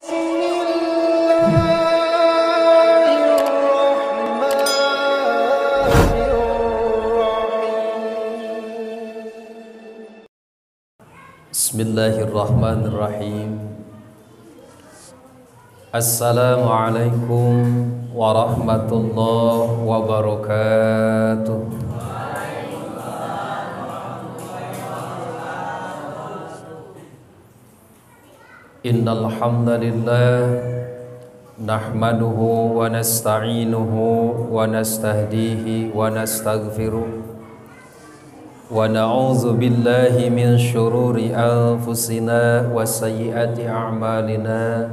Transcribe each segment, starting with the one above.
Bismillahirrahmanirrahim. Assalamualaikum warahmatullahi wabarakatuh. Innal hamdalillah nahmaduhu wa nasta'inuhu wa nastahdihi wa nastaghfiruh wa na'udzu billahi min syururi anfusina wa sayyiati a'malina.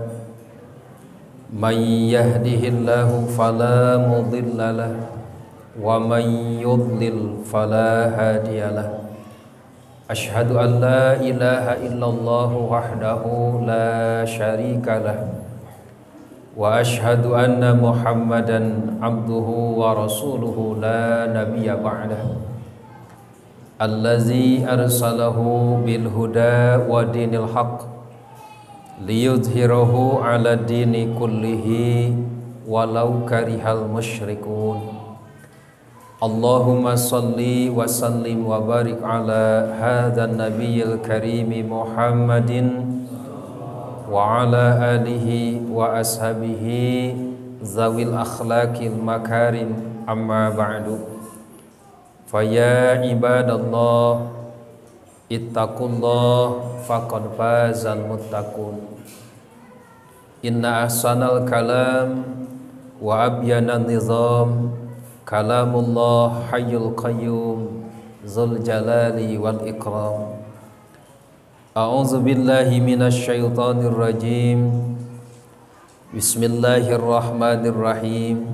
Man yahdihillahu fala mudilla lahu wa man yudlil fala hadiyalah. Ashhadu an la ilaha illallah wahdahu la syarika lah wa ashhadu anna Muhammadan abduhu wa rasuluhu la nabiyya ba'dahu. Allazi arsalahu bil huda wa dinil haqq liyudhhirahu ala dini kullihi walau karihal musyrikun. Allahumma salli wa sallim wa barik ala hadzal nabiyil karimi Muhammadin wa ala alihi wa ashabihi zawil akhlaqil makarim. Amma ba'du. Faya ibadallah ittaqullah faqad fazal muttaqun. Inna ahsanal kalam wa abyanan nizam kalamullah hayyul qayyum zul jalali wal ikram. A'udzu billahi minasy syaithanir rajim. Bismillahirrahmanirrahim.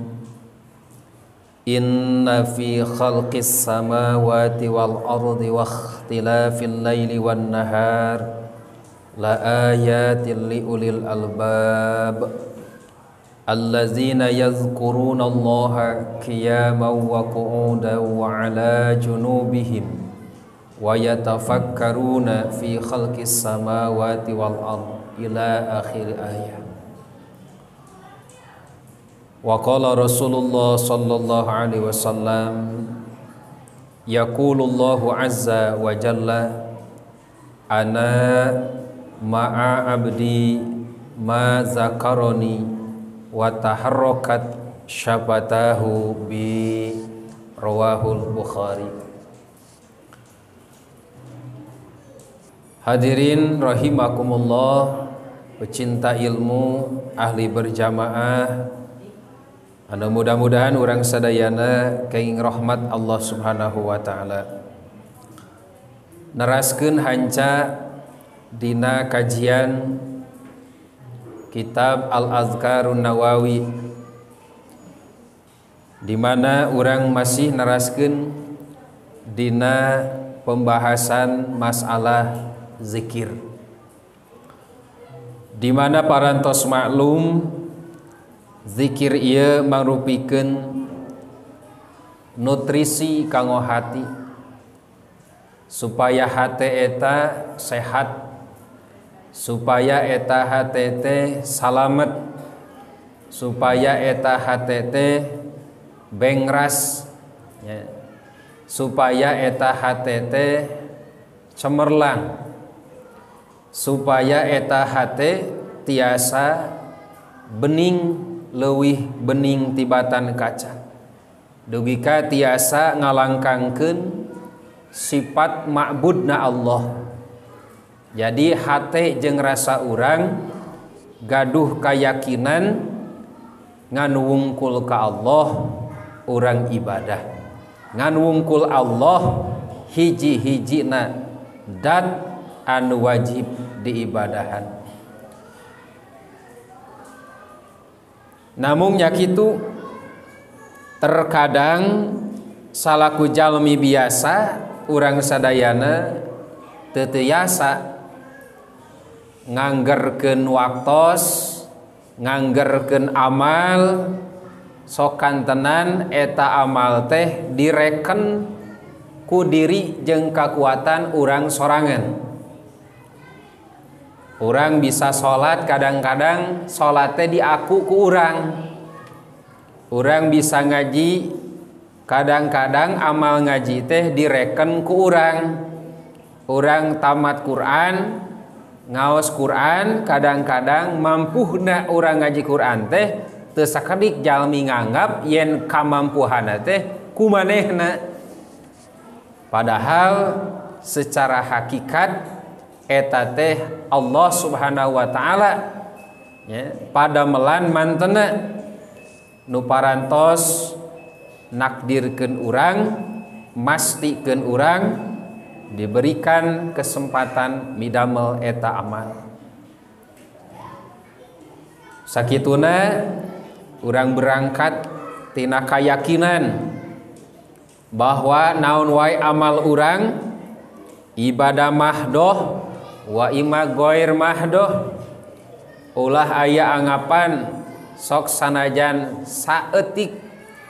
Inna fi khalqis samawati wal ardi wa ikhtilafil laili wan nahar la ayatin li ulil albab allazina yadhkuruna Allaha qiyaman wa qu'udan wa ala junubihim wa yatafakkaruna fi khalqis samawati wal ardi ila akhir ayat. Wa qala Rasulullah sallallahu alaihi wasallam yaqulullahu azza wa jalla ana ma'a abdi ma zakaroni wa taharrakat syafatahu bi. Rawahul Bukhari. Hadirin rahimakumullah, pecinta ilmu, ahli berjamaah, anu mudah-mudahan urang sadayana kenging rahmat Allah Subhanahu wa taala. Neraskeun hanca dina kajian kitab Al-Azkarun Nawawi, di mana urang masih neraskeun dina pembahasan masalah zikir, di mana parantos maklum zikir ieu mangrupikeun nutrisi kanggo hati supaya hate eta sehat, supaya eta hate teh salamet, supaya eta hate teh bengras ya, supaya eta hate teh cemerlang, supaya eta hate tiasa bening, leuwih bening tibatan kaca, dugika tiasa ngalangkangkeun sifat ma'budna Allah. Jadi hate jeung rasa urang gaduh kayakinan ngan wungkul ka Allah urang ibadah, ngan wungkul Allah hiji-hijina dat anu wajib diibadahan. Namun nyakitu terkadang salaku jalmi biasa urang sadayana teu tiasa nganggerkeun waktos, nganggerkeun amal, sokantenan eta amal teh direken ku diri jeung kakuatan urang sorangan. Urang bisa salat kadang-kadang salat teh diaku ku urang. Urang bisa ngaji kadang-kadang amal ngaji teh direken ku urang. Urang tamat Quran, ngaos Quran, kadang-kadang mampuhna urang ngaji Quran teh teu sakedik jalmi nganggap yen kamampuhanna teh kumanehna. Padahal secara hakikat eta teh Allah Subhanahu wa taala ya, padamelan mantena nu parantos nakdirkeun urang, mastikeun urang diberikan kesempatan midamel eta amal. Sakituna urang berangkat tina kayakinan bahwa naon wae amal urang ibadah mahdoh wa ima goir mahdoh, ulah aya anggapan sok sanajan saeutik,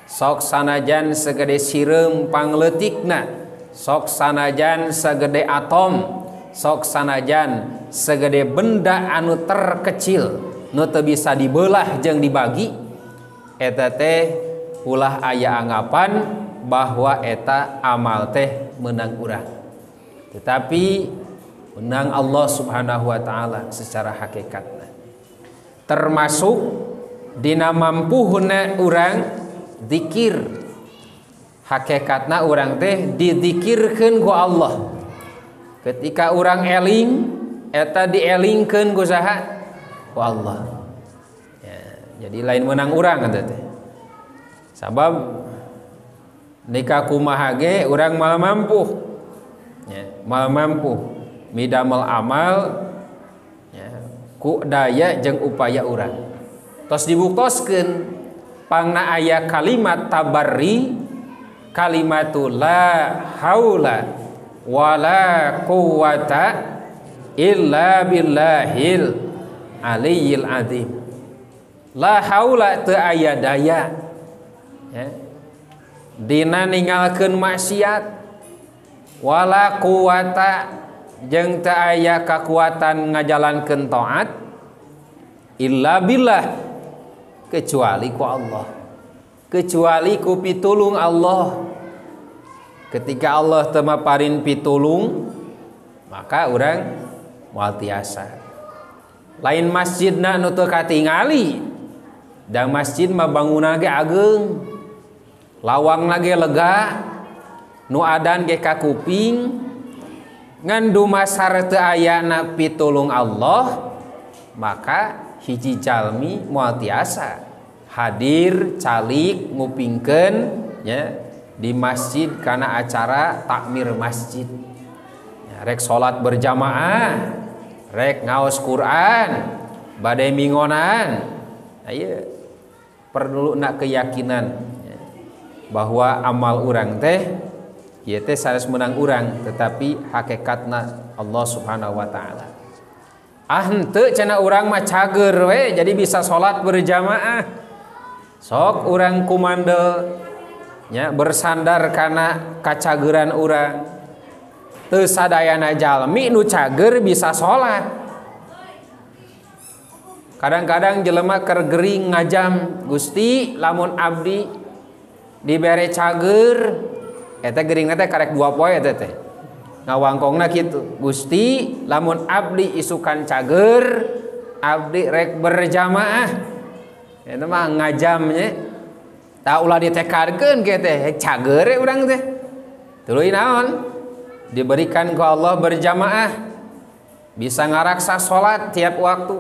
sok sanajan segede sireum pangleutikna, sok sanajan segede atom, sok sanajan segede benda anu terkecil nu teu bisa dibelah jeung dibagi, eta teh ulah aya anggapan bahwa eta amal teh menang urang, tetapi menang Allah Subhanahu wa taala secara hakikatna. Termasuk dina mampuhna urang zikir, hakikatna urang teh dizikirkeun ku Allah. Ketika urang eling, eta dielingkeun ku saha? Ku Allah. Ya, jadi lain menang urang eta teh. Sabab nikah kumaha ge urang mal mampu. Ya, mal mampu midamel amal ya, ku daya jeung upaya urang. Tos dibuktoskeun pangna aya kalimat tabarri, kalimatu la haula wala quwata illa billahil aliyil azim. La haula teu aya daya ya, dina ninggalkeun maksiat, wala quwata jeung teu aya kakuatan ngajalankeun taat, illa billah, kecuali ku Allah, kecuali ku pitulung Allah. Ketika Allah teu maparin pitulung, maka urang moal tiasa. Lain masjidna nu teu katingali, da masjid mah bangunan ge ageung, lawangna ge lega, nu adan ge kakuping, ngan dumasar teu ayana pitulung Allah, maka hiji jalmi moal tiasa hadir calik ngupingkeun ya di masjid karena acara takmir masjid ya, rek salat berjamaah, rek ngaos Quran, badai mingonan. Ayo perlu nak keyakinan ya, bahwa amal urang teh ieu teh sanes menang urang, tetapi hakikatna Allah Subhanahu wa taala. Ah henteu cenah urang mah cager we, jadi bisa salat berjamaah. Sok urang kumandel nya bersandar kana kacageran urang. Teu sadayana jalmi nu cager bisa salat. Kadang-kadang jelema keur gering ngajam, Gusti lamun abdi dibere cager, eta geringna teh karek 2 poe eta teh. Ngawangkongna kitu, Gusti lamun abdi isukan cager, abdi rek berjamaah. Eta mah ngajamnya. Tak ulah ditekadkeun kieu teh, cager urang teh. Tuluy naon? Diberikan ku Allah berjamaah, bisa ngaraksa salat tiap waktu.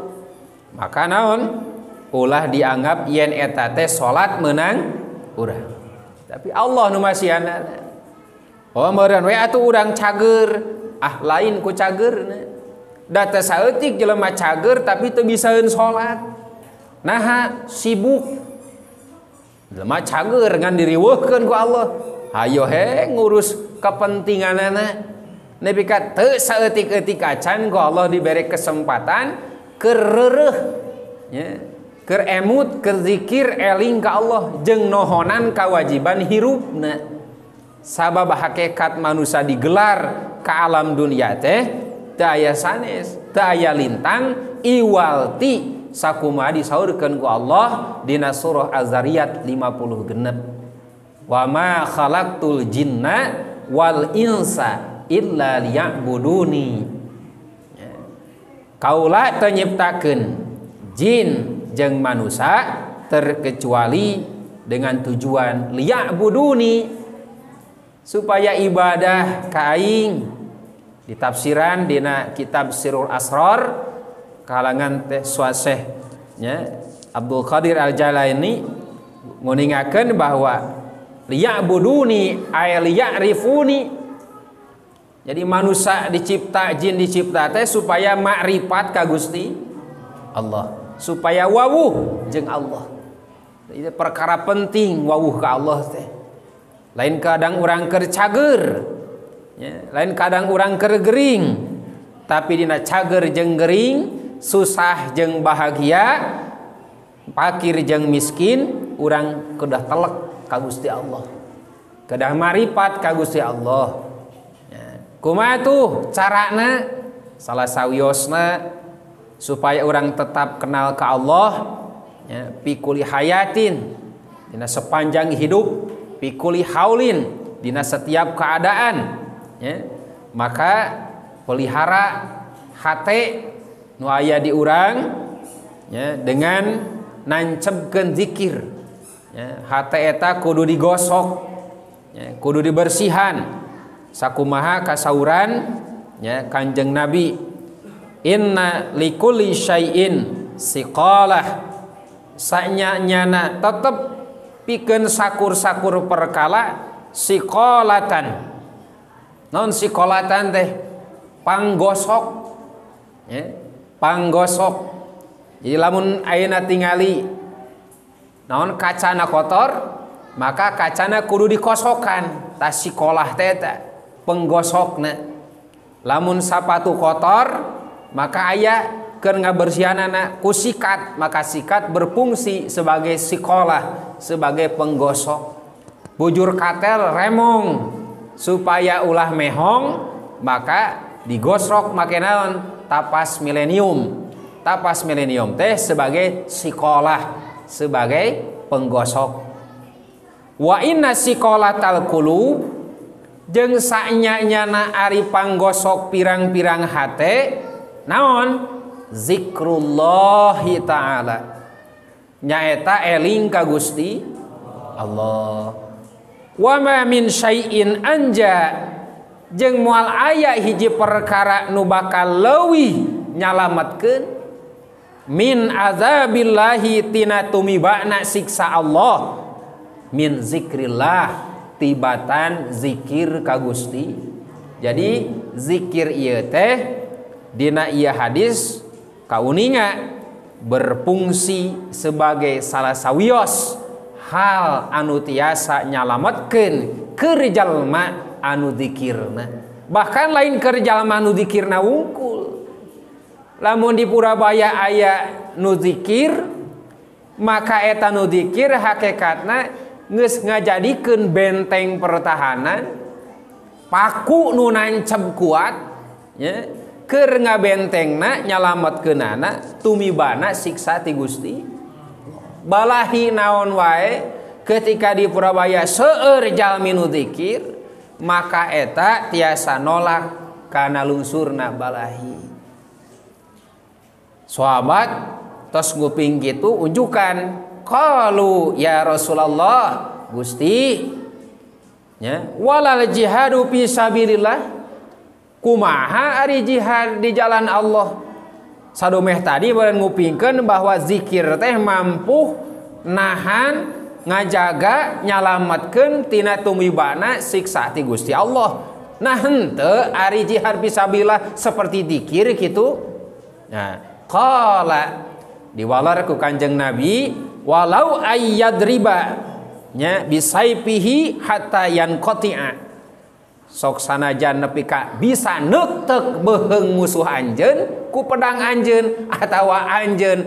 Maka naon? Ulah dianggap yen eta teh salat menang urang. Tapi Allah nu masihanna. Oh meureun we atuh urang cager, ah lain ku cagerna. Da teu saeutik jelema cager tapi teu bisaeun salat. Naha sibuk. Jelema cager ngan diriweuhkeun ku Allah. Hayo he ngurus kepentinganana. Nepi ka teu saeutik-eutik acan ku Allah diberi kesempatan keur reureuh nya, keur emut, keur zikir eling ka Allah jeung nohonan kewajiban hirupna. Sabab hakikat manusia digelar ke alam dunia teh teu aya sanes. teu aya lintang iwalti sakumaha disaurkeun ku Allah dina surah Az-Zariyat 56. Wa ma khalaqtul jinna wal insa illa liya'buduni. Kaula teu nyiptakeun jin jeung manusia terkecuali dengan tujuan liya'buduni, supaya ibadah ka aing. Ditafsiran dina kitab Sirul Asrar kalangan teh Syekh nya Abdul Qadir Al-Jalaini nguningakeun bahwa liya'buduni ay liya'rifuni. Jadi manusia dicipta, jin dicipta teh supaya makrifat ka Gusti Allah, supaya wawuh jeung Allah. Itu perkara penting wawuh ka Allah teh. Lain kadang urang keur cager, ya, lain kadang urang keur gering, tapi dina cager jeung gering, susah jeung bahagia, fakir jeung miskin, urang kedah telek ka Gusti Allah, kedah marifat ka Gusti Allah. Ya. Kumaha tuh carana? Salah sawiosna supaya orang tetap kenal ke Allah, ya, pikuli hayatin dina sepanjang hidup, pikuli haulin dina setiap keadaan, ya, maka pelihara hate nu aya di urang, ya, dengan nancebkeun zikir, ya, hate eta kudu digosok, ya, kudu dibersihan sakumaha kasauran, ya, Kanjeng Nabi, inna likulli syai'in siqalah, sanya-nyana tetep pikeun sakur-sakur perkala siqalatan. Non siqalatan teh panggosok, ya, panggosok. Jadi lamun ayeuna tingali naon kacana kotor, maka kacana kudu dikosokan, tah sikolah teh eta penggosokna. Lamun sapatu kotor, maka aya keur ngabersihanana ku sikat, maka sikat berfungsi sebagai sikolah, sebagai penggosok. Bujur katel remong supaya ulah mehong, maka digosok make naon? Tapas milenium. Tapas milenium teh sebagai sikolah, sebagai penggosok. Wa inna sikolatal qulub, jeung sanya-nyana ari panggosok pirang-pirang hate naon? Zikrullahi ta'ala, nyaeta eling ka Gusti Allah. Wa ma min syai'in anja, jeung moal aya hiji perkara nu bakal leuwih nyalametkeun min azabillahi tina tumibana siksa Allah, min zikrillah tibatan zikir ka Gusti. Jadi zikir ieu teh dina ieu hadis kauninga berfungsi sebagai salah sawios hal anu tiasa nyalametkeun keur jalma anu zikirna. Bahkan lain keur jalma anu zikirna wungkul. Lamun di Purabaya aya nu zikir, maka eta nu zikir hakikatna geus ngajadikeun benteng pertahanan, paku nu nancep kuat, ya, keur ngabentengna nyalametkeunana tumibana siksa ti Gusti. Balahi naon wae ketika di Purabaya seueur jalmi nu zikir, maka eta tiasa nolak kana lungsurna balahi. Sahabat tos nguping kitu unjukan, qalu ya Rasulullah, Gusti, ya, walal jihadu fi sabilillah, kumaha ari jihad di jalan Allah? Sadomeh tadi beureun ngupingkeun bahwa zikir teh mampu nahan, ngajaga, nyalametkeun tina tumibana siksa ti Gusti Allah. Nah henteu ari jihad fisabilillah seperti zikir kitu. Nah, qala diwalar ku Kanjeng Nabi, walau ayyadriba nya bisaifihi hatta yanqati'a. Sok sanajan nepi ka bisa neutek beuheung musuh anjeun ku pedang anjeun, atawa anjeun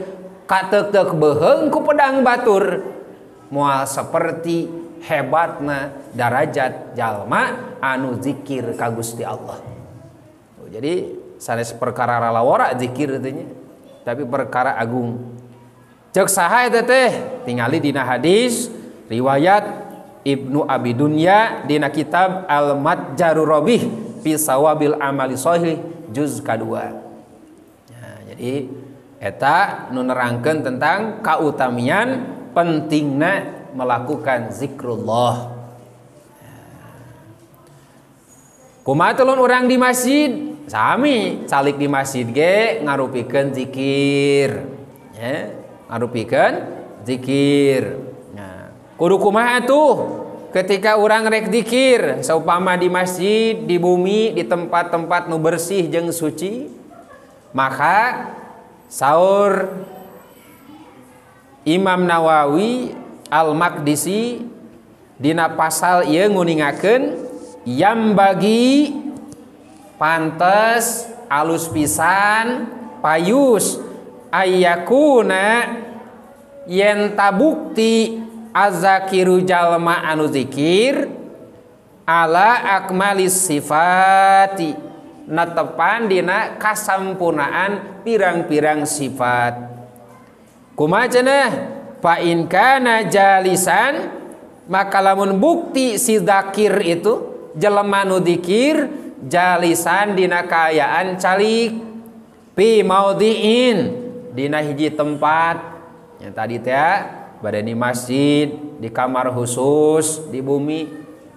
kateukteuk beuheung ku pedang batur, moal seperti hebatna darajat jalma anu zikir ka Gusti Allah. Jadi Sanes perkara lalawara zikir teh nya, tapi perkara agung. Ceuk saha eta teh? Tingali dina hadis riwayat Ibnu Abi Dunya dina kitab Al-Matjarur Rabih fi Sawabil Amali Sholih juz kadua. Nah, jadi eta nu nerangkeun tentang kautamian pentingna melakukan zikrullah. Kumaha teh lamun urang di masjid? Sami calik di masjid ge ngarupikeun zikir. Ya, ngarupikeun zikir. Nah, kudu kumaha tuh ketika urang rek zikir saupama di masjid, di bumi, di tempat-tempat nu bersih jeung suci, maka saur Imam Nawawi Al-Maqdisi dina pasal ieu nguningakeun yang bagi pantes alus pisan payus ayakuna yen tabukti azakiru jalma anu zikir ala akmalis sifati netepan dina kasampurnaan pirang-pirang sifat. Kumaha cenah? Fa in kana jalisan, maka lamun bukti si zakir itu jelema nu zikir jalisan dina kaayaan calik pi maudhi'in dina hiji tempat yang tadi teh bade di masjid, di kamar khusus di bumi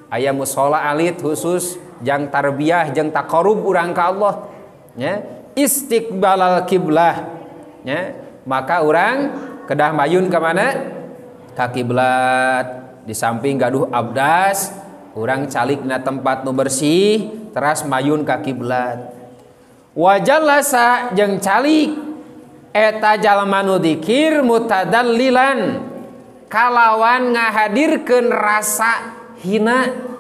aya mushola alit khusus jang tarbiyah jang taqarrub urang ka Allah nya, istiqbalal kiblah nya, maka urang kedah mayun ka mana? Ka kiblat. Di samping gaduh abdas urang calik na tempat nu bersih teras mayun ka kiblat. Wajalasa jeung calik eta jalma nu dzikir mutadallilan kalawan ngahadirkeun rasa hina.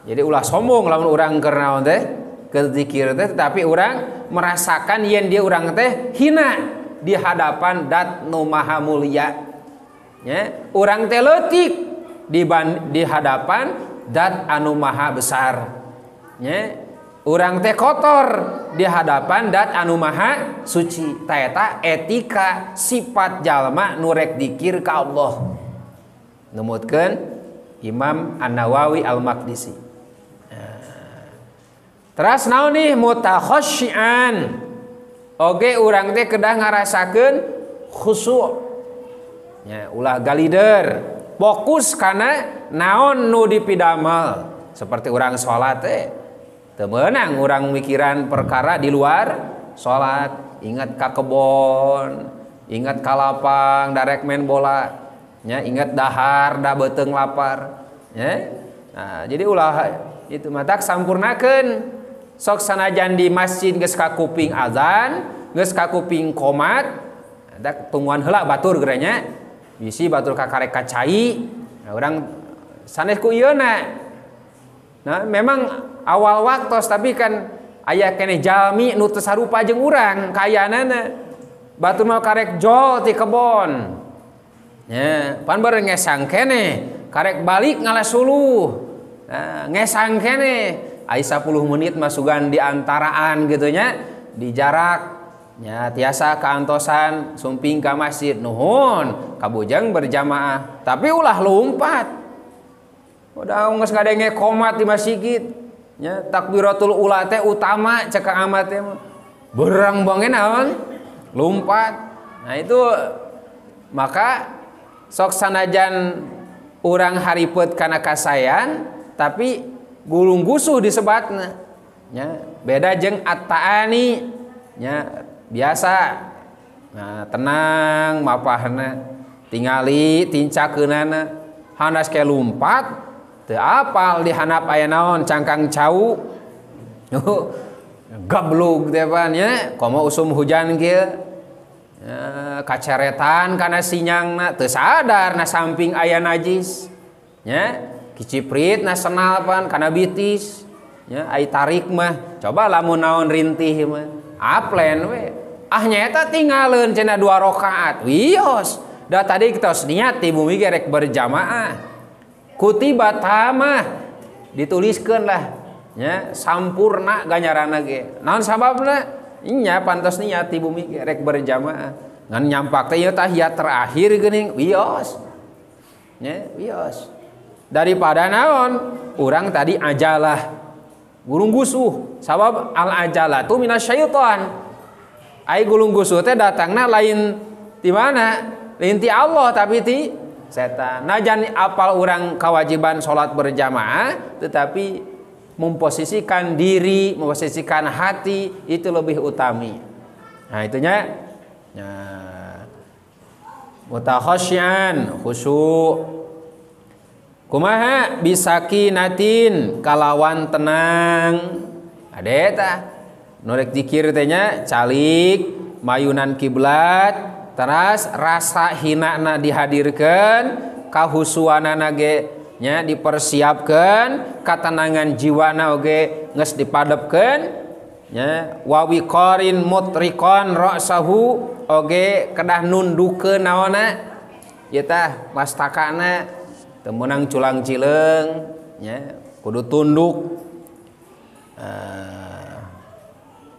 Jadi ulah sombong lamun urang keur naon teh keur zikir teh, tetapi urang merasakan yen dia urang teh hina di hadapan dat nu maha mulia. Ya, urang teh leutik di hadapan dat anu maha besar. Ya, urang teh kotor di hadapan dat anu maha suci. Ta eta etika sifat jalma nu rek dikir ka Allah. Numutkeun Imam An-Nawawi Al-Maqdisi. Nah, teras naon nih mutakhasyian. Oge urang teh kedah ngarasakeun khusyuk. Ya, ulah galider, fokus kana naon nu dipidamel. Seperti urang salat teh teu meunang urang mikiran perkara di luar salat, ingat ka kebon, ingat ka lapang darek main bola, nya ingat dahar da beuteung lapar, nya. Nah, jadi ulah itu matak sampurnakeun. Sok sanajan di masjid geus kakuping azan, geus kakuping qomat, da tungguan heula batur gerenya. Bisi batur kakarek kacai. Nah, urang sanes ku ieuna. Nah, memang awal waktos tapi kan aya keneh jalmi nu teu sarupa jeung urang kayanana. Batur mah karek jol ti kebon. Nya, pan bareng ngesang keneh, karek balik ngalas suluh. Nah, ngesang keneh. Ai 10 menit masukan di antaraan gitu nya, di jarak nya tiasa kaantosan sumping ka masjid nuhun kabujang berjamaah, tapi ulah lompat. Udah geus ngadenge qomat di masjid nya, takbiratul ula teh utama cek amat teh berang bange naon lompat. Nah itu maka sok sanajan urang haripet kana kasayan tapi gulung gusuh disebatna nya, beda jeung at-ta'ani nya biasa. Nah, tenang mapahna tingali tincakeunana hanas ke lumpat teu apal di handap aya naon cangkang cau gablug teh pan nya, komo usum hujan kieu kaceretan kana sinyangna teu sadar na samping aya najis nya, kiciprit na senal pan kana bitis nya, ai tarik mah coba lamun naon rintih mah aplen we ah nyaeta tinggalin cenah 2 rakaat wios da tadi kitos niat ti bumi ge rek berjamaah kutiba tamah dituliskeun lah Nya sampurna ganjaranna ge. Naon sababna? Nya pantos niat di bumi ge rek berjamaah. Ngan nyampak teh ieu tahiyat terakhir geuning wios. Nya wios. Daripada naon? Urang tadi ajalah gulung gusuh. Sabab al ajalatu minasyaiton. Ai gulung gusuh teh datangna lain di mana? Lain ti Allah tapi ti setan. Najan apal urang kewajiban salat berjamaah, tetapi memposisikan diri, memposisikan hati itu lebih utami. Nah, itunya ya, mutakhasyian khusyuk. Kumaha bisakinatin kalawan tenang. Ade tah nu rek zikir teh nya calik mayunan kiblat, teras rasa hinana dihadirkeun, kahusuanana ge nya dipersiapkeun, katenangan jiwana oge geus dipadepkeun nya, wa wiqarin mutriqan ra'sahu oge kedah nundukeun naonna ieu tah mastakana teu meunang culang cileung nya, kudu tunduk.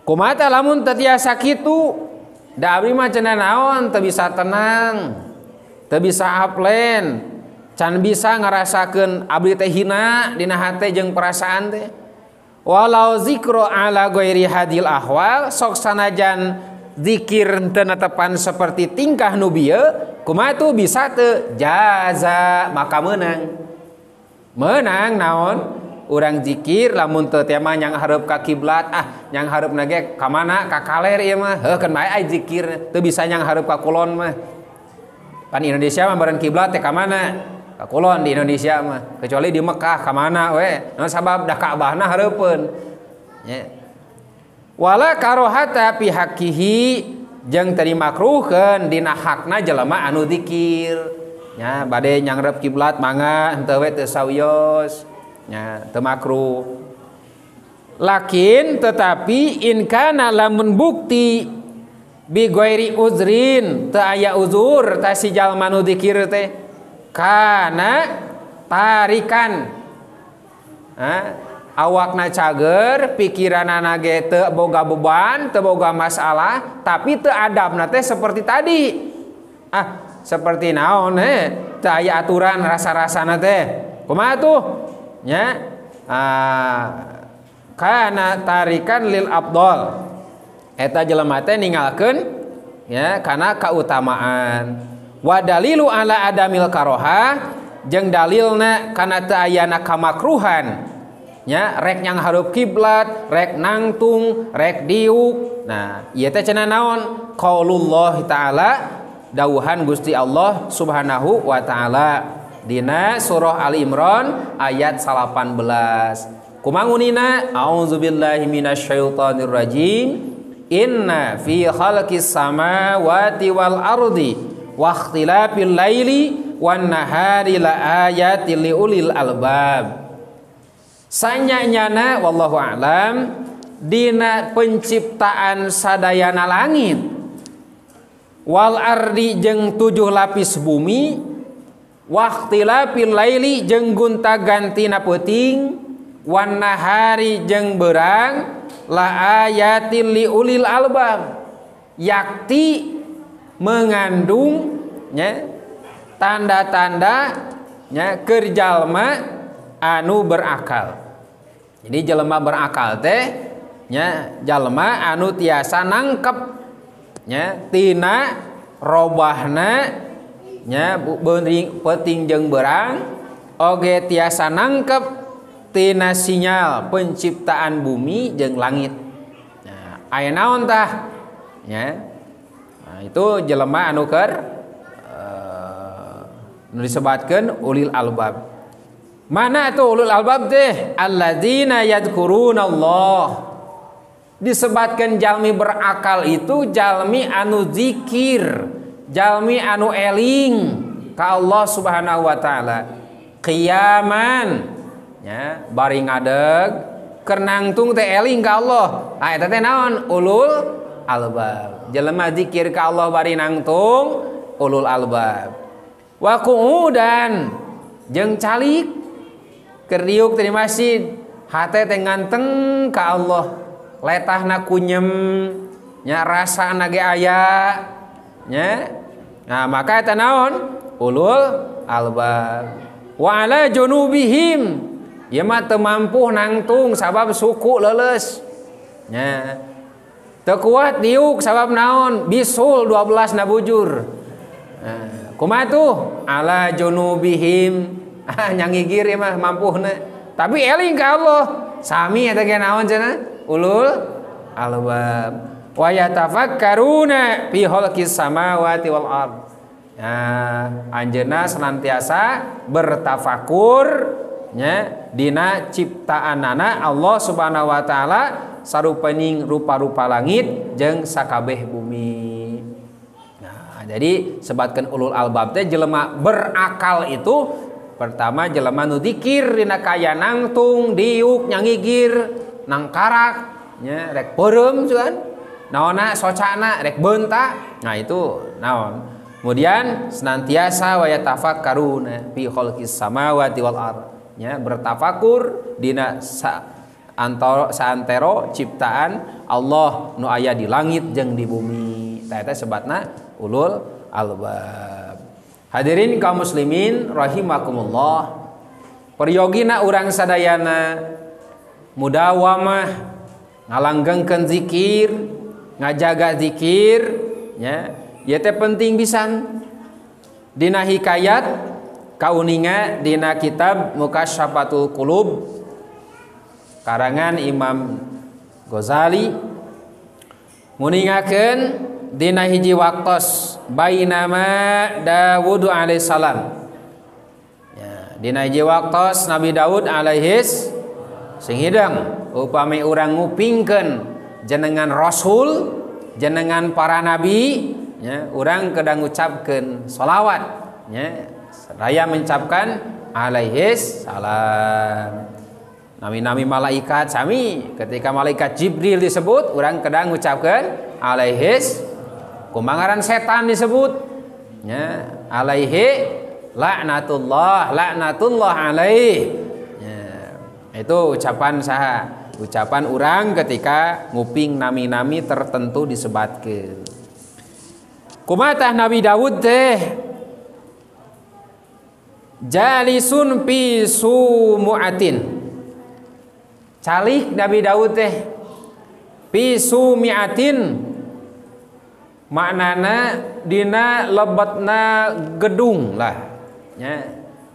Kumaha tah lamun teu tiasa kitu? Da abdi mah cenah naon teu bisa tenang, teu bisa upland, can bisa ngarasakeun abdi teh hina dina hate jeung perasaan teh. Walau zikru ala ghairi hadil ahwal, sok sanajan zikir teu netepan seperti tingkah nu bieu, kumaha tuh bisa teu jaza maka meunang. Meunang naon? Urang zikir lamun teu teh mah nyang hareup ka kiblat, ah nyang hareupna ge ka mana? Ka kaler ieu mah. Heuh keun bae ai zikir teu bisa nyang hareup ka kulon mah. Pan Indonesia mah baren kiblat teh ka mana? Ka kulon di Indonesia mah, kecuali di Mekah ka mana we. Naon sabab dah Ka'bahna hareupeun. Nya. Wala karohata fi haqqihi jeung teu dimakruhkeun dina hakna jelema anu zikir. Nya bade nyangrep kiblat mangga henteu we teu sawios. Nya teu makruh. Lakin tetapi in kana lamun bukti bi ghairi uzrin teu aya uzur ta si jalma nu zikir teh kana tarikan. Awakna cager, pikiranana ge teu boga beban, teu boga masalah, tapi teu adabna teh seperti tadi. Ah, seperti naon teu aya aturan rasa-rasana teh. Kumaha tuh? Nya, kana tarikan lil abdol. Eta jelema teh ninggalkeun ya kana kautamaan. Wa dalilu ala adamil karoha jeung dalilna kana teu ayana kamakruhan. Nya rek nyang hareup kiblat, rek nangtung, rek diuk. Nah, ieu teh cenah naon? Qaulullah ta'ala, dawuhan Gusti Allah Subhanahu wa ta'ala dina surah Ali Imran ayat 18. Kumangunina auzubillahi minasyaitonir rajim. Inna fi khalqis samawati wal ardi wa ikhtilafil laili wan nahari la ayatin liulil albab. Sanyanyana wallahu a'lam dina penciptaan sadayana langit wal ardi jeung 7 lapis bumi waqtilafil laili jeung gonta-gantina peuting wan nahari jeung beurang la ayatil liulil albab, yakti mengandung nya tanda-tanda nya keur jalma anu berakal. Jadi jelema berakal teh nya jalma anu tiasa nangkep nya tina robahna nya peuting jeung beurang oge tiasa nangkep tina sinyal penciptaan bumi jeung langit. Nah, aya naon tah nya? Nah, itu jelema anu keur nu disebatkeun ulil albab. Mana itu ulul albab teh? Alladzina yadhkurunallah. Disebatkan jalmi berakal itu jalmi anu zikir, jalmi anu eling ka Allah Subhanahu wa taala. Qiyaman nya bari ngadeg keur nangtung teh eling ka Allah. Ah eta teh naon? Ulul albab. Jelema zikir ka Allah bari nangtung ulul albab. Wa qu'udan jeung calik keur diuk teh di masjid. Hate teh nganteng ka Allah, letahna kunyem nya, rasana ge aya nya. Nah, maka eta naon? Ulul albab. Wa ala junubihim, ieu mah teu mampu nangtung sabab suku leuleus nya. Teu kuat diuk sabab naon? Bisul 12 na bujur. Nah, kumaha tuh? Ala junubihim. Ah, nyangigir ieu mah mampuhna. Tapi eling ka Allah. Sami eta ge naon cenah? Ulul albab. Wa yatafakkaruna fi khalqis samawati wal ard. Nah, anjeunna senantiasa bertafakur nya dina ciptaanana Allah Subhanahu wa taala sarupening rupa-rupa langit jeung sakabeh bumi. Nah, jadi sebatkeun ulul albab teh jelema berakal itu pertama jelema nu dikir dina kaya nangtung, diuk, nyangigir, nangkarak nya, rek peureum cuan. Naonna socana rek beunta. Nah, itu naon. Kemudian senantiasa wa yatafakkaruna fi khalqis samawati wal ard. Nya, bertafakur dina saantero ciptaan Allah nu aya di langit jeung di bumi. Tah eta sebatna ulul albab. Hadirin kaum muslimin rahimakumullah. Peryogina urang sadayana mudawamah ngalanggengkeun zikir, ngajaga zikir nya, ieu teh penting pisan. Dina hikayat kauninga dina kitab Mukasyafatul Qulub karangan Imam Ghazali nguningakeun dina hiji waktos bainama Dawud alaihissalam. Ya, dina hiji waktos Nabi Daud alaihis sing hidang upami urang ngupingkeun jenengan rasul, jenengan para nabi ya, urang kedah ngucapkeun sholawat ya, seraya mengucapkan alaihis salam. Nami-nami malaikat sami, ketika malaikat Jibril disebut urang kedah ngucapkeun alaihis. Kumangaran setan disebut ya, alaihi laknatullah, laknatullah alaih ya, itu ucapan saha, ucapan urang ketika nguping nami-nami tertentu disebatkeun. Kumatah Nabi Dawud teh jalisun fi sumuatin, calik Nabi Dawud teh fi sumiatin, maknana dina lebetna gedung lah ya.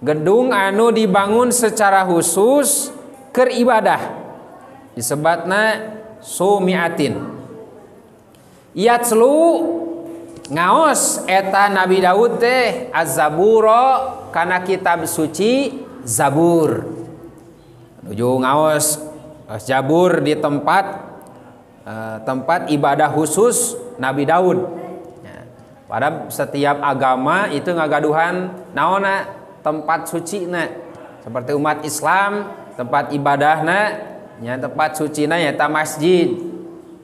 Gedung anu dibangun secara khusus keur ibadah disebatna sumiatin. Yatslu ngaos eta Nabi Daud teh az-Zabura kana kitab suci Zabur. Nuju ngaos Zabur di tempat tempat ibadah khusus Nabi Daud. Ya. Pada setiap agama itu ngagaduhan naonna tempat suci na. Seperti umat Islam tempat ibadahna ya, tempat sucina nyata masjid.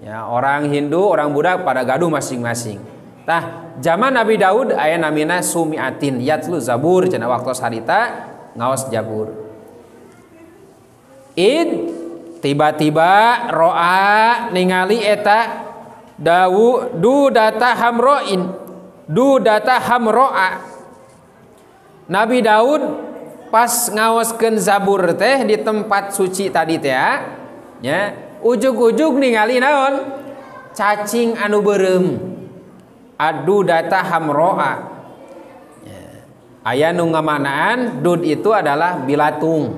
Ya, orang Hindu, orang Buddha pada gaduh masing-masing. Tah, zaman Nabi Daud aya namina sumiatin yatlu Zabur cenah waktu harita ngaos Zabur. Id tiba-tiba roa ningali eta dawu du data hamroin du data hamroa. Nabi Daud pas ngaoskeun Zabur teh di tempat suci tadi teh ya, ujug-ujug ningali naon? Cacing anu beureum. Adu data hamroa. Ya. Aya nu ngamanaan dud itu adalah bilatung.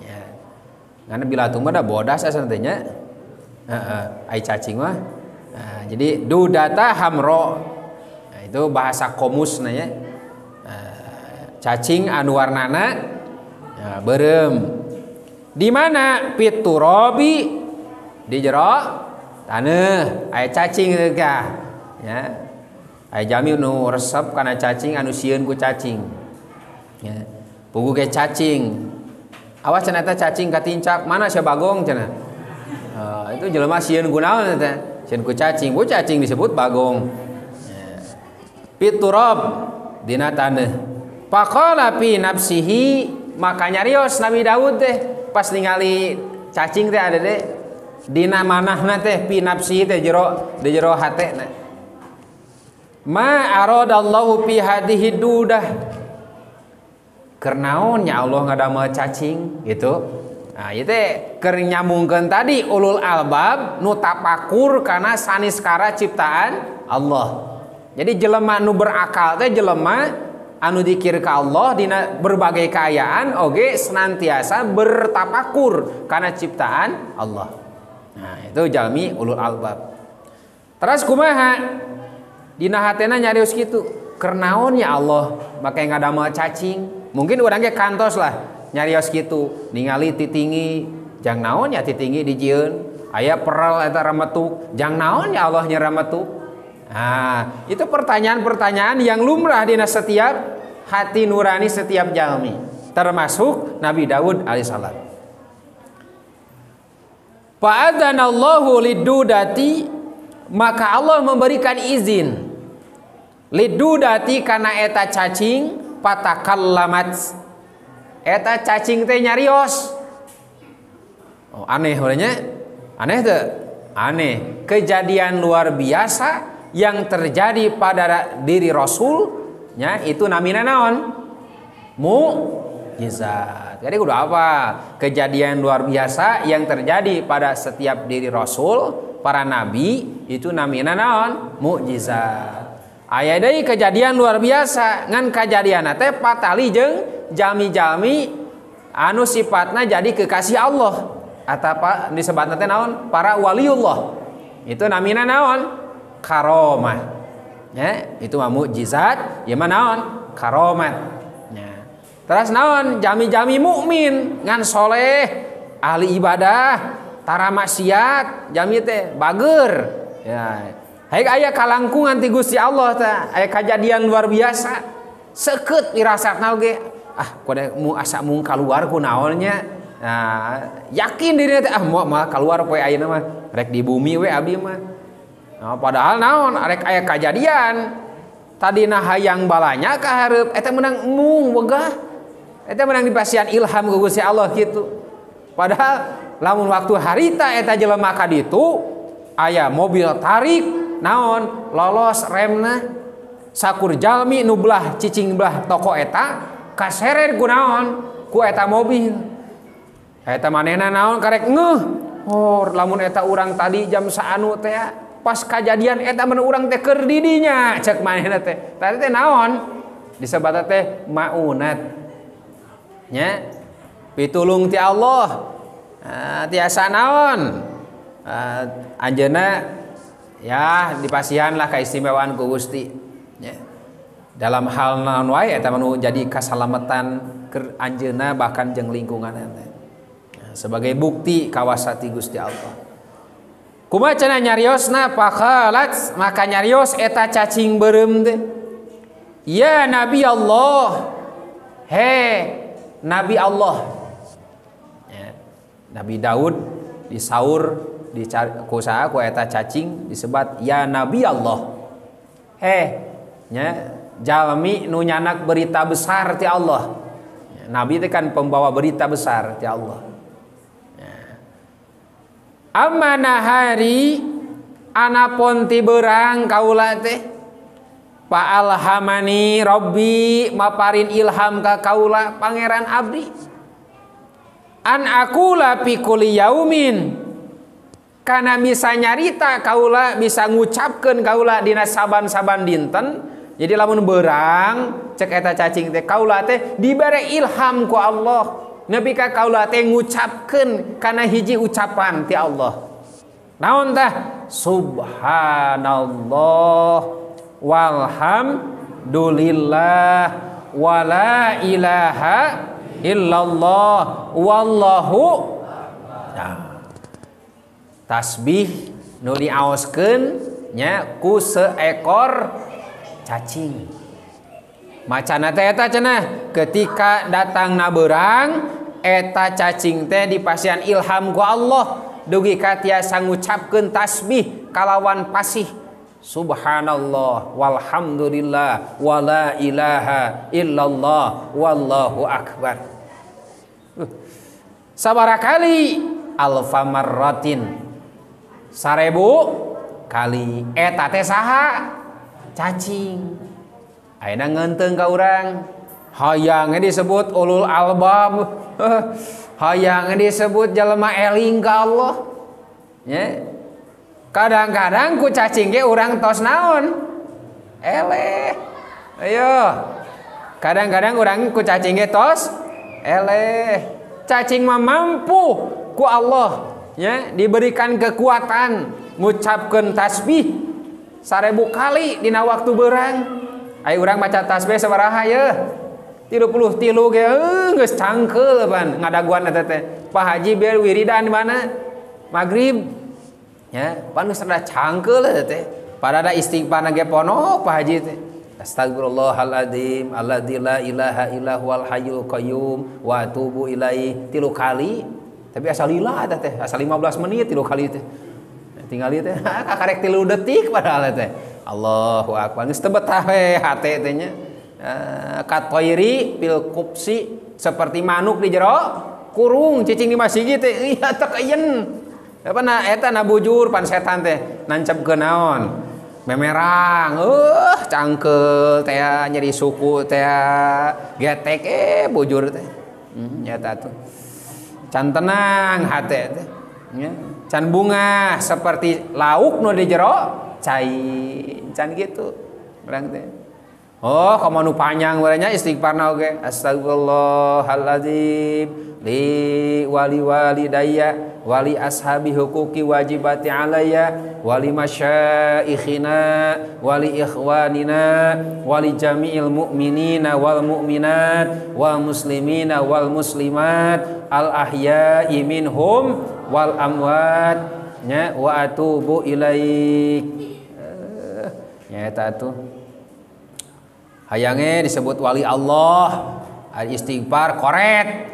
Ya. Karena bilatung mah da bodas asa teh nya. Heeh, ai cacing mah. Nah, jadi dudata hamro. Nah, itu bahasa komus nanya. Nah, cacing anu warnana ya, beureum. Di mana piturabi di jero taneuh aya cacing teh ka. Ya. Aya jami nu resep kana cacing anu sieun ku cacing. Ya. Pugu ge cacing. Awas cenah eta cacing katincak, mana sia bagong cenah. Itu jelema sieun ku naon eta? Sieun ku cacing, bu cacing disebut bagong. Ya. Piturab dina taneuh. Faqala fi nafsihi, maka nyarios Nabi Daud teh pas ningali Cacing teh ada deh dina manahna teh fi nafsi teh jero di jero hatena. Ma aradallahu fi hadhihi dudah. Keur naon nya Allah ngadamel cacing gitu. Nah, ieu teh keur nyambungkeun tadi ulul albab nu tapakur kana saniskara ciptaan Allah. Jadi jelema nu berakal teh jelema anu dikir ka Allah dina berbagai kaayaan oge senantiasa bertapakur kana ciptaan Allah. Nah, itu jalmi ulul albab. Terus kumaha? Dina hatena nyarios kitu. Keur naon ya Allah make ngadamel cacing? Mungkin urang ge kantos lah nyarios kitu, ningali titingi, jang naon ya titingi dijieun, aya peral eta rametuk, jang naon ya Allah nya rametuk. Nah, itu pertanyaan-pertanyaan yang lumrah dina setiap hati nurani setiap jalmi, termasuk Nabi Daud alaihissalam. Fa'adzanallahu lidudati, maka Allah memberikan izin lidudati kana eta cacing patakallamat. Eta cacing teh nyarios. Oh, aneh urangnya. Aneh teu? Aneh. Kejadian luar biasa yang terjadi pada diri Rasul nya itu namina naon? Mukjizat. Jadi kudu apa? Kejadian luar biasa yang terjadi pada setiap diri Rasul, para nabi itu namina naon? Mukjizat. Aya deui kejadian luar biasa ngan kajadianna teh patali jeung jalmi-jalmi anu sifatna jadi kekasih Allah atau disebutna teh naon? Para waliullah. Itu namina naon? Karomah. Ya, itu mah mukjizat, ieu mah naon? Karomat. Ya. Terus naon? Jami-jami mukmin ngan soleh, ahli ibadah, tara maksiat, jami teh bager. Ya. Haik aya kalangkungan ti Gusti Allah teh, aya kajadian luar biasa. Seukeut pirasatna oge. Ah, kudu mu asa mung kaluar ku naonnya. Nah, yakin dirinya teh ah moal kaluar poe ayeuna mah, rek di bumi we abdi mah. Nah, padahal naon arek aya kajadian. Tadina hayang balanya ka hareup eta meunang mung wegah. Eta meunang dipasihan ilham ku Gusti Allah kitu. Padahal lamun waktu harita eta jelema ka ditu aya mobil tarik naon lolos remna sakur jalmi nu belah cicing belah toko eta kaseret ku naon ku eta mobil. Eta manehna naon karek ngeuh. Oh, lamun eta urang tadi jam saanu teh pas kajadian eta mun urang teh keur di dinya cek manehna teh. Tadi teh naon disebatna teh maunat. Nya pitulung ti Allah. Tiasa naon? Anjeunna ya dipasihan lah kaistimewaan ku Gusti. Nya. Dalam hal naon wae eta mah jadi kasalamatan keur anjeunna bahkan jeung lingkungan teh. Sebagai bukti kawasa ti Gusti Allah. Kumaha cenah nyariosna faqalat maka nyarios eta cacing beureum teh. Ya Nabi Allah. He Nabi Allah. Ya, Nabi Daud disaur ku saha ku eta cacing disebat ya Nabi Allah. He nya jalmi nu nyanak berita besar ti Allah. Nabi itu kan pembawa berita besar ti Allah. Amma nahari anapun ti berang kaula teh fa alhamani rabbi maparin ilham ka kaula pangeran abdi an akula fi kulli yaumin kana bisa nyarita kaula bisa ngucapkeun kaula dina saban-saban dinten. Jadi lamun berang cek eta cacing teh kaula teh dibere ilham ku Allah nepi ka kaula teh ngucapkeun kana hiji ucapan ti Allah. Naon tah? Subhanallah walhamdulillah wala ilaha illallah wallahu. Nah, tasbih nu diaoskeun nya ku seekor cacing. Macana teh eta cenah ketika datang na beurang eta cacing teh dipasihan ilham ku Allah dugi ka tiasa ngucapkeun tasbih kalawan pasih subhanallah walhamdulillah wala ilaha illallah wallahu akbar. Sabaraha kali Alfa marratin 1000 kali. Eta teh saha? Cacing. Ayeuna ngeunteung ka urang. Hayangnya disebut ulul albab, hayangnya disebut jelema eling ka Allah. Ya. Kadang-kadang ku cacing ge urang tos naon? Eleh. Ayo. Kadang-kadang urang ku cacing ge tos eleh. Cacing mah mampu ku Allah ya diberikan kekuatan ngucapkeun tasbih 1000 kali dina waktu beurang. Ayo urang maca tasbih sabaraha ye? 33 ge geus cangkeul pan ngadaguan eta teh. Pak Haji biar wiridan di mana? Maghrib. Ya, pan geus rada cangkeul eta teh. Parada istighfarna ge ponok Pak Haji teh. Astagfirullahaladzim alladzi la ilaha illa huwal hayyul qayyum wa atubu ilaihi 3 kali. Tapi asal lila eta teh, asal 15 menit 3 kali teh. Tinggal ieu teh kakarek 3 detik padahal teh. Allahu akbar. Geus teu betah we hate teh nya. Katoiri pil kupsi seperti manuk di jero kurung cicing di masjid teh iya teu kayen. Apa na eta na bujur pan setan teh nancep naon memerang cangkeul teh nyeri suku teh getek bujur teh nyata tuh can tenang hate teh nya can bunga seperti lauk nu di jero cai can gitu urang teh. Oh, komo nu panjang urangnya istighfarna oge. Astagfirullahaladzim li wali walidayya wali ashabi huquqi wajibati alayya wali masyaikhina wali ikhwanina wali jami'il mu'minina wal mu'minat wal muslimina wal muslimat al ahya'i minhum wal amwat nya wa atubu ilaik. Nya eta tuh. Hayangnya disebut wali Allah, istighfar koret.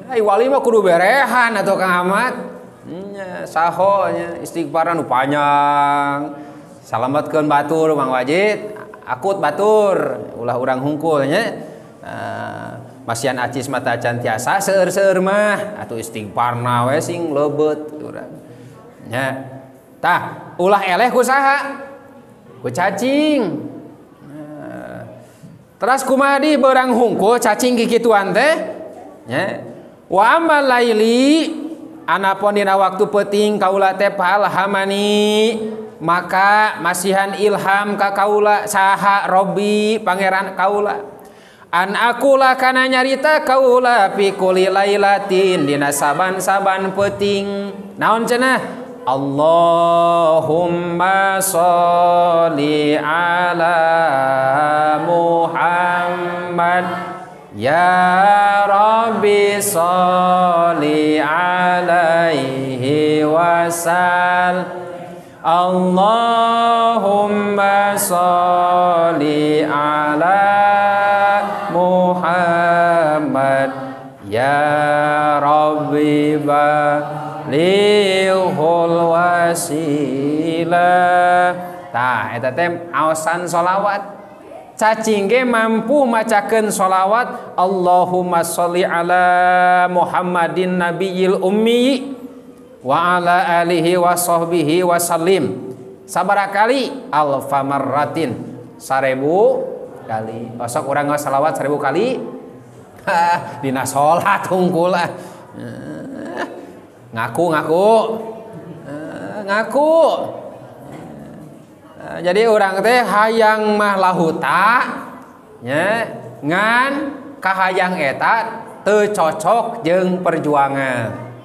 Ai wali mah kudu berehan atau Kang Ahmad. Nya saho nya istighfaran nu panjang. Salametkeun batur Mang Wajid, akut batur, ulah urang hungkul nya. Masian acis mata can tiasa seueur-seueur mah atuh istighfarna we sing leubet urang. Nya. Tah, ulah eleh ku saha? Ku cacing. Terus kumaha di beurang hungkul cacing kikituan teh nya. Wa amal laili anapun dina waktu peuting kaula teh palhamani maka masihan ilham ka kaula saha Robbi pangeran kaula an akula kana nyarita kaula fi kulli lailatin dina saban-saban peuting naon cenah Allahumma sholli ala Muhammad ya Rabbi sholli alaihi wasal Allahumma sholli ala Muhammad ya Rabbi lihul wasilah. Tah eta teh aosan sholawat. Cacing ge mampu macakeun sholawat Allahumma sholli ala Muhammadin nabiyil ummi wa ala alihi wa sahbihi wa sallim. Sabaraha kali? Alfa marratin 1000 kali. Osok urang ngaos sholawat 1000 kali? Dina salat hungkul ah. Ngaku ngaku. Jadi orang teh hayang mah lahuta nya ngan kahayang eta teu cocok jeung perjuangan.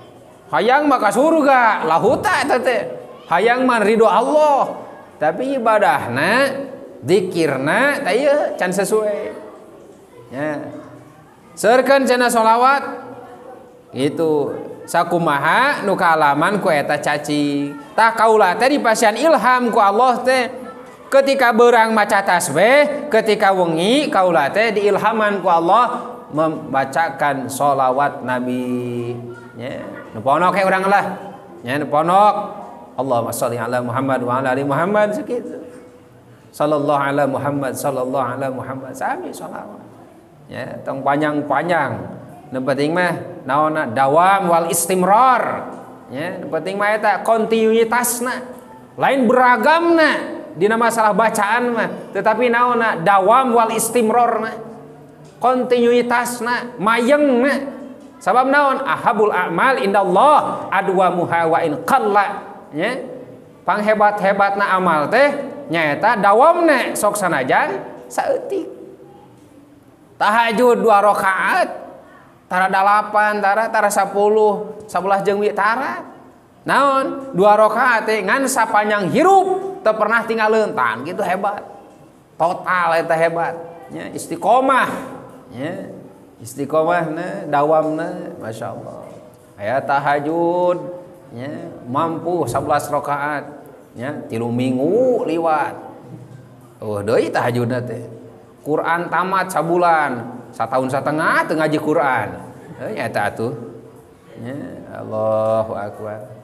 Hayang mah ka surga lahuta eta teh. Hayang mah ridho Allah, tapi ibadahna, zikirna teh ieu can sesuai. Nya. Seurkeun cenah sholawat itu sakumaha nu kaalaman ku eta cacing. Tah kaula teh dipasihan ilham ku Allah teh ketika beurang maca tasbih, ketika wengi kaula teh diilhaman ku Allah membacakan sholawat Nabi. Nya, nu ponok he urang lah. Nya nu ponok. Allahumma sholli ala Muhammad wa ala ali Muhammad sakitu. Sallallahu ala Muhammad sallallahu ala Muhammad sami sholawat. Ya, tong panjang-panjang. Nu penting mah naonna dawam wal istimrar. Nya, nu penting mah eta kontinuitasna. Lain beragamna dina masalah bacaan mah, tetapi naonna dawam wal istimrarna. Kontinuitasna, mayengna. Sabab naon ahabul a'mal indallah adwamuha wa in qalla. Nya, panghebat-hebatna amal teh nyaeta dawamna sok sanajan saeutik. Tahajud 2 rakaat, tara 8, tara 10, 11 jeung tara. Naon 2 rakaat teh ngan sapanjang hirup teu pernah tinggal tan gitu hebat. Total eta hebat. Nya istiqomah. Nya istiqomahna dawamna masyaallah. Aya tahajud nya mampu 11 rakaat nya 3 minggu liwat. Oh deui tahajudna teh. Quran tamat sabulan, satahun satengah teu ngaji Quran. Nya eta atuh. Nya Allahu akbar.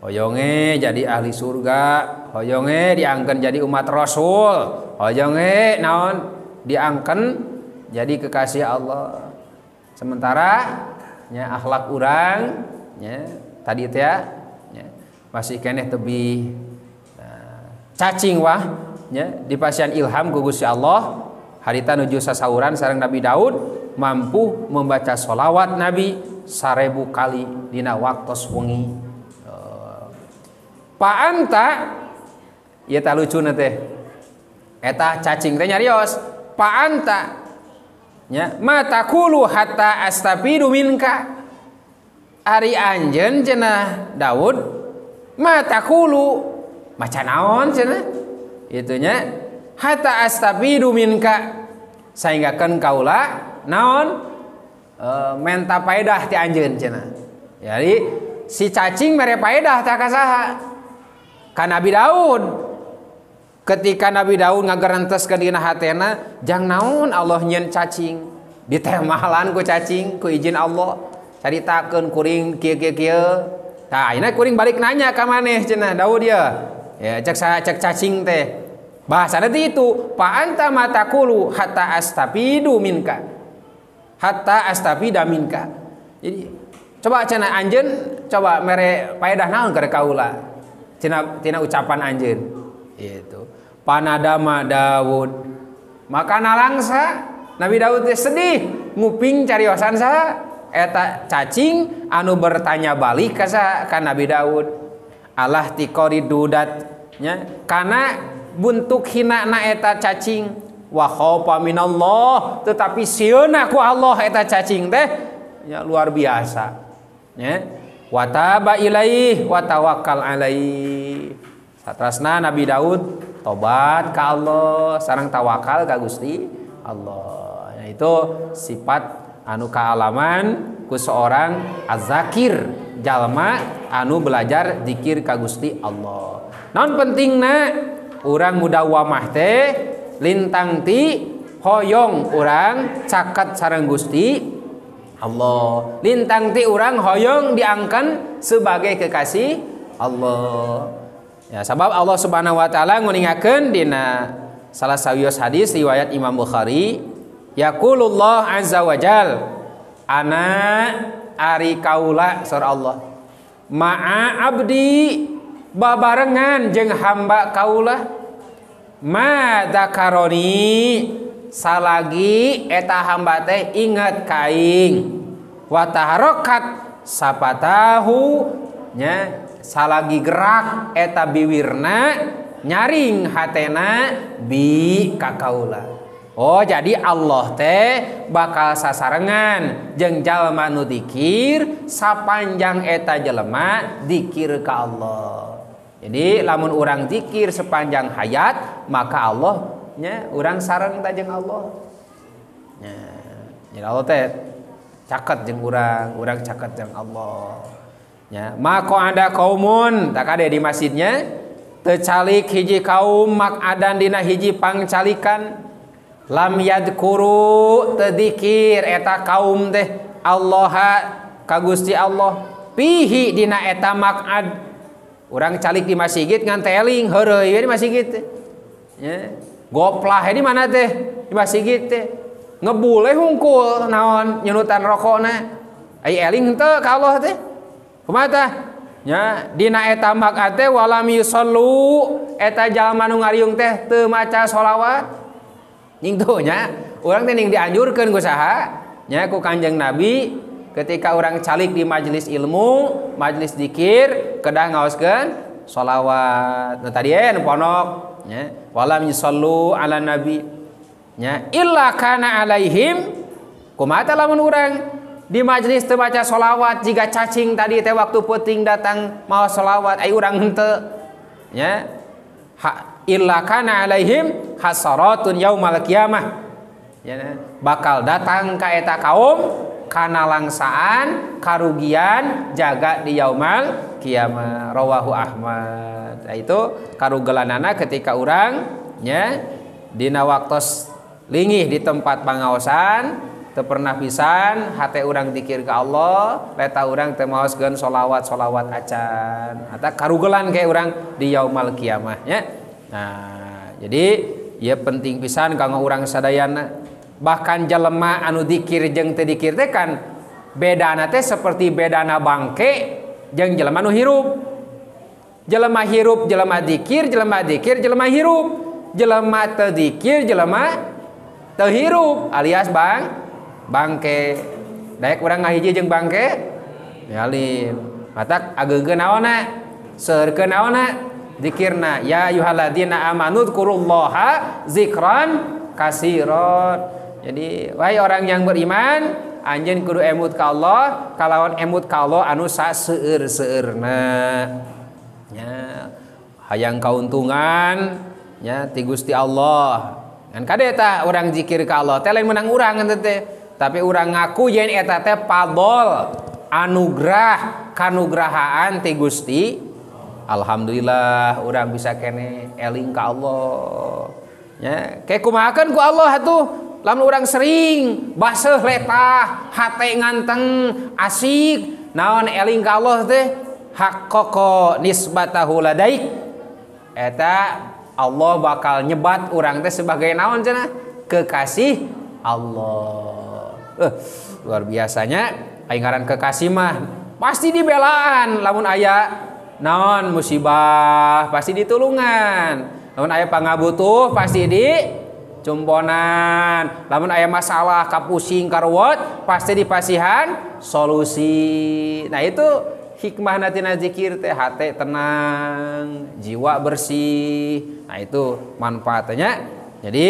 Hoyonge jadi ahli surga, hoyonge diangkeun jadi umat Rasul, hoyonge naon diangkeun jadi kekasih Allah. Sementara nya akhlak urang nya tadi teh nya masih keneh tebih cacing wah nya di pasian ilham ku Gusti Allah harita nuju sasauran sareng Nabi Daud mampu membaca sholawat Nabi 1000 kali dina waktos wengi. Pa anta ieu tah lucuna teh eta cacing teh nyarios pa anta nya ma taqulu hatta astafidu minka ari anjeun cenah Daud ma taqulu maca naon cenah itunya hatta astafidu minka sahinggakeun kaula naon menta paedah ti anjeun cenah. Jadi si cacing mere paedah tah ka saha? Ka Nabi Daud. Ketika Nabi Daud ngagerenteskeun dina hatena jang naon Allah nyeun cacing ditemalan ku cacing ku izin Allah caritakeun kuring kieu kieu kieu. Tah ayeuna kuring balik nanya ka maneh cenah Daud ye. Ya cek cek cacing teh bahasana teh itu pa anta matakulu hatta astafidu minka hatta astafida minka. Jadi coba cenah anjeun coba mere paedah naon ka kaula cenah tina ucapan anjeun itu panadama Daud maka nalangsa Nabi Daud teh sedih nguping cariosan saha eta cacing anu bertanya balik ka saha ka Nabi Daud alah tiqori dudat nya kana bentuk hina na eta cacing wa khaufa minallah tetapi sieuna ku Allah eta cacing teh nya luar biasa nya wa taba ilaih wa tawakkal alaih. Satrasna Nabi Daud tobat ka Allah sareng tawakal ka Gusti Allah. Nah, itu sifat anu kaalaman ku seorang azzakir jalma anu belajar zikir ka Gusti Allah. Naon pentingna urang mudawamah teh lintang ti hoyong urang caket sareng Gusti Allah. Lintang ti urang hoyong diangkan sebagai kekasih Allah. Ya, sabab Allah Subhanahu wa taala nguningakeun dina salah sawios hadis riwayat Imam Bukhari, yaqulullah azza wa jal ana ari kaula saur Allah ma'a abdi babarengan jeung hamba kaula ma dzakaroni salagi eta hamba teh inget ka aing wa taharokat sapatahu nya salagi gerak eta biwirna nyaring hatena bi ka kaula. Oh jadi Allah teh bakal sasarengan jeung jalma nu dikir sapanjang eta jelema dikir ka Allah. Jadi lamun urang zikir sepanjang hayat maka Allah nya urang sareng ta jeung Allah. Nya jadi Allah teh caket jeung urang, urang caket jeung Allah. Nya maka ada kaumun tak ada di masjidnya teu calik hiji kaum makadan dina hiji pangcalikan lam yadkuru teu dikir eta kaum teh Allah ka Gusti Allah pihi dina eta makad. Urang calik di masjid ngan teling heureuy di masjid teh. Nya goplah di mana teh di masjid teh. Ngebule hungkul naon nyenutan rokokna. Ai eling henteu ka Allah teh. Kumaha tah? Nya dina eta maq'ad teh walam yusallu eta jalma nu ngariung teh teu maca sholawat. Nying tuh nya urang teh ning dianjurkeun ku saha? Nya ku Kanjeng Nabi ketika orang calik di majelis ilmu, majelis zikir kedah ngaoskeun sholawat. Nah tadi nu ponok nya walam yusallu ala nabi nya illa kana alaihim kumaha tah lamun urang di majelis teu maca sholawat jiga cacing tadi teh waktu peuting datang maos sholawat ai urang henteu nya illa kana alaihim hasaratun yaumal qiyamah nya bakal datang ka eta kaum kana langsaan karugian jaga di yaumal qiyamah rawahu Ahmad. Nah, itu karugelanana ketika urang nya dina waktos lingih di tempat pangaosan teu pernah pisan hate urang zikir ka Allah leta urang teu maoskeun sholawat-sholawat acan eta karugelan kayak urang di yaumal qiyamah nya. Nah, jadi ieu penting pisan kanggo urang sadayana. Bahkan jelema anu dikir jeung teu dikir teh kan bedana teh seperti bedana bangke jeung jelema nu hirup. Jelema hirup jelema dikir, jelema dikir jelema hirup. Jelema teu dikir jelema teu hirup alias bangke. Daek urang ngahiji jeung bangke yalim. Matak ageungkeun naonna? Seueurkeun naonna? Zikirna ya ayyuhalladzina amanu dzkurullaha zikran katsiran. Jadi wahai orang yang beriman anjeun kudu emut ka Allah kalawan emut ka Allah anu saseueur-seueurna. Nya hayang kauntungan nya ti Gusti Allah. Ngan kade tah urang zikir ka Allah teh lain menang urang teh, tapi urang ngaku yen eta teh fadol anugerah kanugrahaan ti Gusti. Alhamdulillah urang bisa kene eling ka Allah. Nya ke kumahakeun ku Allah atuh lamun urang sering baseuh letah hate nganteng asik naon eling ka Allah teh haqqaqa nisbatahu ladaik eta Allah bakal nyebat urang teh sebagai naon cenah kekasih Allah. Luar biasanya aing ngaran kekasih mah pasti dibelaan lamun aya naon musibah pasti ditulungan, lamun aya pangabutuh pasti di cumponan, lamun aya masalah kapusing karuwet pasti dipasihan solusi. Nah itu hikmah tina zikir teh hate tenang, jiwa bersih. Nah itu manfaatnya. Jadi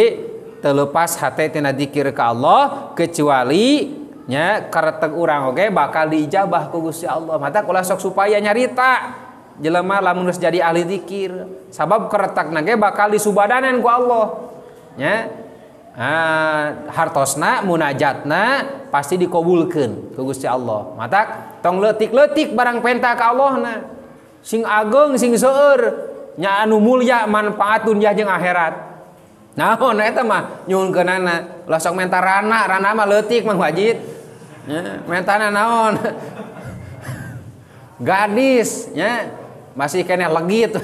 terlepas hate tina zikir ka Allah kecuali nya kareteg urang oge bakal diijabah ku Gusti Allah. Matak ulah sok supaya nyarita jelema lamun geus jadi ahli zikir, sabab karetegna ge bakal disubadanan ku Allah. Nya hartosna munajatna pasti dikabulkeun ku Gusti Allah. Matak tong leutik-leutik barang penta ka Allahna. Sing ageng sing seueur nya anu mulya manfaat dunya jeung akhirat. Naon eta mah nyuhunkeunana ulah sok menta rana, rana mah leutik Mang Wajid. Nya mentana naon? Gadis nya masih keneh legit.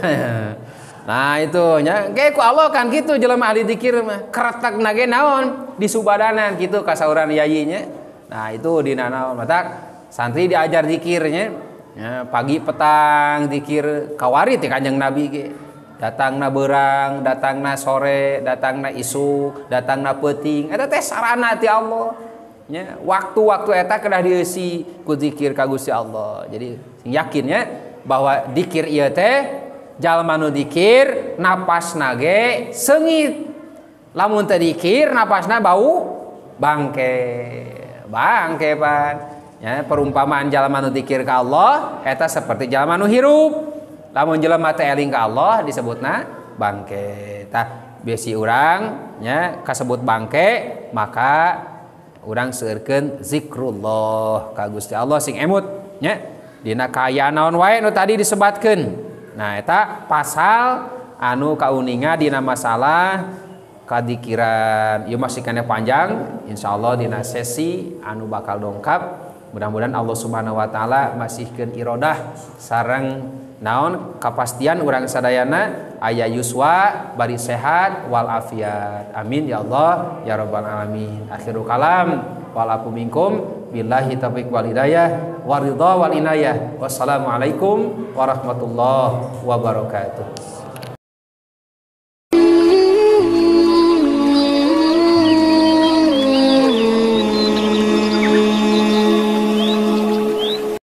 Nah itu nya ge ku Allah kan kitu jelema ahli zikir mah karetegna ge naon disubadanan kitu kasauran yai nya. Nah itu dina naon matak santri diajar zikirnya ya, pagi petang zikir kawari ti Kanjeng Nabi ge. Datangna beurang, datangna sore, datangna isuk, datangna peuting. Eta teh sarana ti Allah. Nya waktu-waktu eta kedah dieusi ku zikir ka Gusti Allah. Jadi sing yakin nya bahwa zikir ieu teh jalma nu dikir napasna ge seungit. Lamun teu dikir napasna bau bangke. Bangke pan. Ya, perumpamaan jalma nu dikir ka Allah eta seperti jalma nu hirup. Lamun jelema teh eling ka Allah disebutna bangke. Tah besi urang nya kasebut bangke maka urang seueurkeun zikrullah ka Gusti Allah sing emut nya dina kaayaan naon wae nu tadi disebatkeun. Nah eta pasal anu kauninga dina masalah kadikiran. Ieu masih keneh panjang, insyaallah dina sesi anu bakal dongkap. Mudah-mudahan Allah Subhanahu wa taala masihkeun irodah sareng Naon kapastian urang sadayana aya yuswa bari sehat wal afiat. Amin ya Allah ya rabbal alamin. Akhirul kalam wal afu minkum billahi taufiq wal hidayah waridha wal inayah. Wassalamualaikum warahmatullahi wabarakatuh.